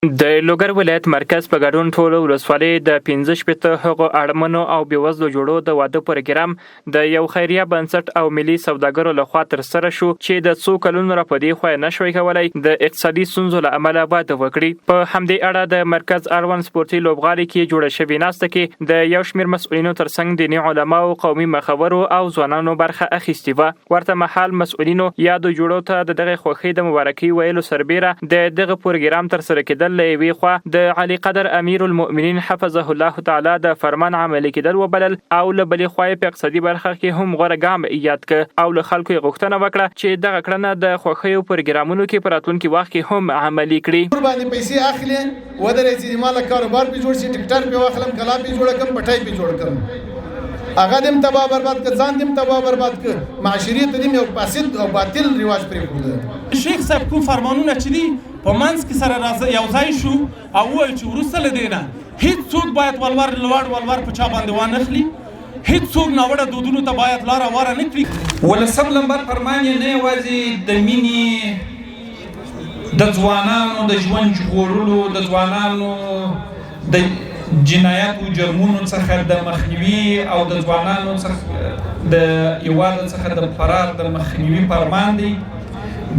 د لوګر ولایت مرکز په ګډون ټولو ولسوالۍ د 65 هغو اړمنو او بېوزلو جوړو د واده پروګرام د یو خیریه بنسټ او ملي سوداګرو لخوا ترسره شو چې د څو کلونو را په دې خوا یې نه شوای کولای د اقتصادي ستونزو له امله واده وکړي. په همدې اړه د مرکز اړوند سپورتي لوبغالي کې جوړه شوې ناسته کې د یو شمېر مسؤلینو ترڅنګ دیني علماو، قومي مخورو او ځوانانو برخه اخیستې وه. ورته مهال مسؤلینو یادو جوړو ته د دغې خوښۍ د مبارکۍ ویلو سربېره د دغه پروګرام ترسره کېدل له یوې خوا د عالیقدر امیرالمؤمنین حفظه الله تعالی د فرمان عملي کېدل وبلل او له بلې خوا یې په اقتصادي برخه کې هم غوره ګام یاد کړ او له خلکو یې غوښتنه وکړه چې دغه کړنه د خوښیو پروګرامونو کې په راتلونکي وخت کې هم عملي کړي. کور باندې پیسې اخلې ودرې چې ما له کاروبار پې جوړ شي، ټکټر پې واخلم، کلا پې جوړه کړم، پټی پې جوړ کړم، هغه دې هم تباه برباد کړ، ځان دې هم تباه برباد کړ، معاشرې ته دې هم یو فاسد او باطل رواج پرېښود. شیخ صاحب کوم فرمانونه چې دي په منځ کې سره یو ځای شو او ووایو چې وروسته له دې نه هیڅ څوک باید ولور لوړ ولور په چا باندې وانخلي، هیڅ څوک ناوړه دودونو ته باید لاره واره نه کړي. ولسم لمبر فرمان یې نه یوازې د مینې، د ځوانانو د ژوند ژغورلو، د ځوانانو د جنایت و جرمونو څخه د مخنیوي او د ځوانانو څخه د هیواد څخه د فرار د مخنیوي فرمان دی،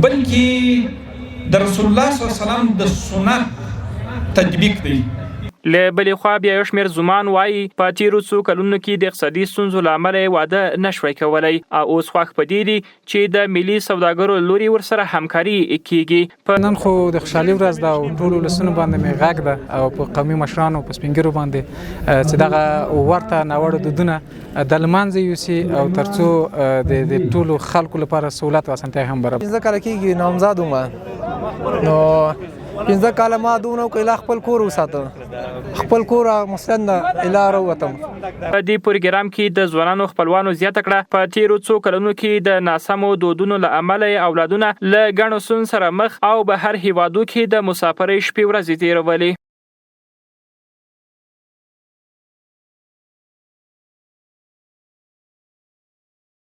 بلکې د رسول الله صلی الله علیه وسلم د سنت تطبیق دی. له بلې خوا بیا یو شمېر زومان وايي، په تېرو څو کلونو کې د اقتصادي ستونزو له امله یې واده نه شوای کولی او اوس خوښ په دې دي چې د ملي سوداګرو له لوري ورسره همکاري کېږي. په. نن خو د خوشحالي ورځ ده او ټولو ولسونو باندې مې غږ ده او په قومي مشرانو په سپینګیرو باندې چې دغه ورته ناوړه دودونه د لمنځه یوسي او ترڅو د ټولو خلکو لپاره سهولت او اسانتیا هم برابر. 5 کاله کېږي نامزاد وم، نو 5 کاله ما دونه وکړه اله خپل کور وساته، خپل کور مثلا اله راووتم. په دې پروګرام کې د ځوانانو خپلوانو زیاته کړه، په تېرو څو کلونو کې د ناسمو دودونو له امله یې اولادونه له ګڼو ستونزو سره مخ او بهر هېوادو کې د مسافرۍ شپې ورځې تېرولې.